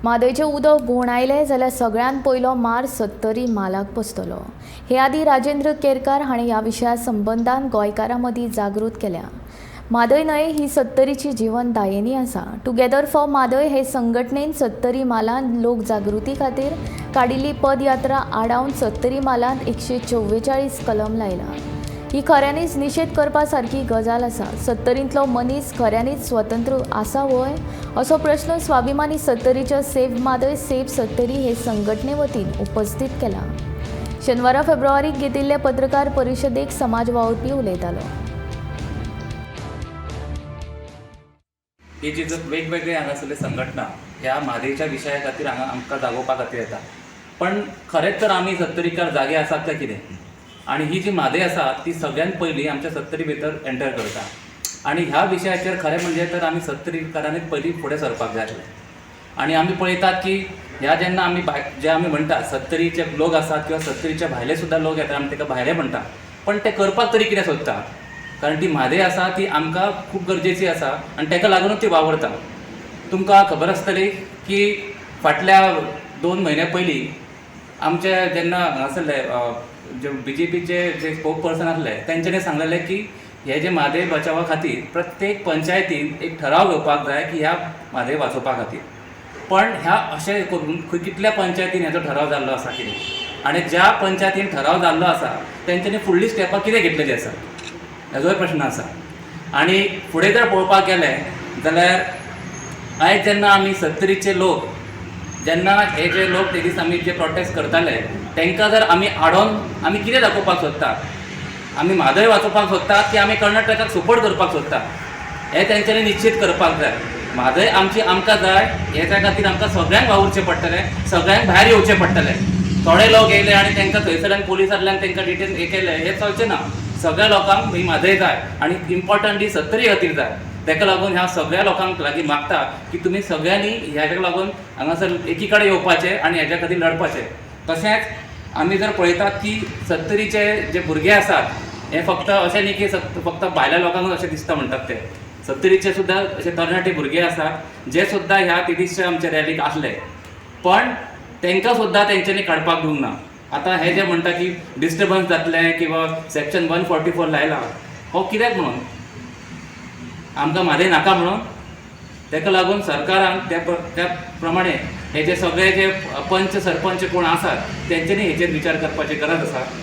म्हादयचें उदक घुंवडायलें जाल्यार सगळ्यांत पयलो मार सत्तरी म्हालाक बसतलो. हे आदीं राजेंद्र केरकार हाणें ह्या विशया संबंदान गोंयकारां मदीं जागृत केल्या. म्हादय न्हंय ही सत्तरीची जिवनदायिनी आसा. टुगेदर फॉर म्हादय हे संघटनेन सत्तरी म्हालांत लोकजागृती खातीर काडिल्ली पदयात्रा आडावन सत्तरी म्हालांत 144 कलम लायला. ही खऱ्यांनीच निशेध करपा सारकी गजाल आसा. सत्तरींतलो मनीस खऱ्यांनीच स्वतंत्र आसा व्हय, असो प्रश्न स्वाभिमानी सत्तरीच्या सेव्ह म्हादय सेव्ह सत्तरी हे संघटने वतीन उपस्थित केला. शेनवारा फेब्रुवारीक घेतिल्ले पत्रकार परिशदेक समाज वावुरपी उलयतालो. ही जी वेगवेगळे हांगासरले संघटना ह्या म्हादयच्या विशया खातीर हांगा आमकां जागोवपा खातीर येता, पण खरेंच तर आमी सत्तरीकार जागे आसात काय कितें? आनी ही जी म्हादय आसा ती सगळ्यांत पयलीं आमच्या सत्तरी भितर एंटर करता आनी ह्या विशयाचेर खरें म्हणजे तर आमी सत्तरीकारांनीच पयलीं फुडें सरपाक जाय आसलें. आनी आमी पळयतात की ह्या जेन्ना आमी जे आमी म्हणटात सत्तरीचे लोक आसात किंवा सत्तरीच्या भायले सुद्दां लोक येतात, आमी ताका भायले म्हणटा, पण ते करपाक तरी कितें सोदता? कारण ती म्हादय आसा ती आमकां खूब गरजेची आसा आनी ताका लागुनूच ती वावरता. तुमकां खबर आसतली की फाटल्या 2 म्हयन्या पयलीं आमचे जेन्ना हांगासरले जे बीजेपीचे जे स्पोक पर्सन आसले तेंच्यांनी सांगलेलें की हे जे म्हादय बचावा खातीर प्रत्येक पंचायतीन एक ठराव घेवपाक जाय की ह्या म्हादय वाचोवपा खातीर. पण ह्या अशें करून खंय कितल्या पंचायतीन हेजो ठराव जाल्लो आसा कितें, आनी ज्या पंचायतीन ठराव जाल्लो आसा तेंच्यांनी फुडली स्टेपां कितें घेतलेली आसा हेजोय प्रश्न आसा. आनी फुडें जर पळोवपाक गेलें जाल्यार आयज जेन्ना आमी सत्तरीचे लोक जेन्ना हे जे लोक ते दीस आमी जे प्रोटेस्ट करताले तांकां जर आमी आडोवन आमी कितें दाखोवपाक सोदता? आमी म्हादय वाचोवपाक सोदतात की आमी कर्नाटकाक सपोर्ट करपाक सोदता? हें तेंच्यांनी निश्चीत करपाक जाय. म्हादय आमची आमकां जाय, हेच्या खातीर आमकां सगळ्यांक वावुरचें पडटलें, सगळ्यांक भायर येवचें पडटलें. थोडे लोक येयले आनी तांकां थंयसरल्यान पुलिसांतल्यान तांकां डिटेन हें केलें हें चलचें ना. सगळ्या लोकांक ही म्हादय जाय आनी इम्पॉर्टंटली सत्तरी खातीर जाय. ताका लागून ह्या सगळ्या लोकांक लागीं मागता की तुमी सगळ्यांनी ह्याच्या लागून हांगासर एकी कडेन येवपाचें आनी हेज्या खातीर लडपाचें. तशेंच आमी जर पळयतात की सत्तरीचे जे भुरगे आसात हे फक्त अशें न्ही की फक्त भायल्या लोकांकूच अशें दिसता म्हणटात ते, सत्तरीचे सुद्दां अशे तरणाटे भुरगे आसात जे सुद्दां ह्या ते दिसच्या आमच्या रॅलीक आसले, पण तांकां सुद्दां तेंच्यांनी काडपाक दिवंक ना. आतां हे जे म्हणटा की डिस्टर्बन्स जातलें किंवा सेक्शन 144 लायला, हो कित्याक म्हणून? आमकां म्हादय नाका म्हणून? ताका लागून सरकारान त्या प्रमाणे हे जे सगळे जे पंच सरपंच कोण आसात तेंच्यांनी हेचेर विचार करपाची गरज आसा.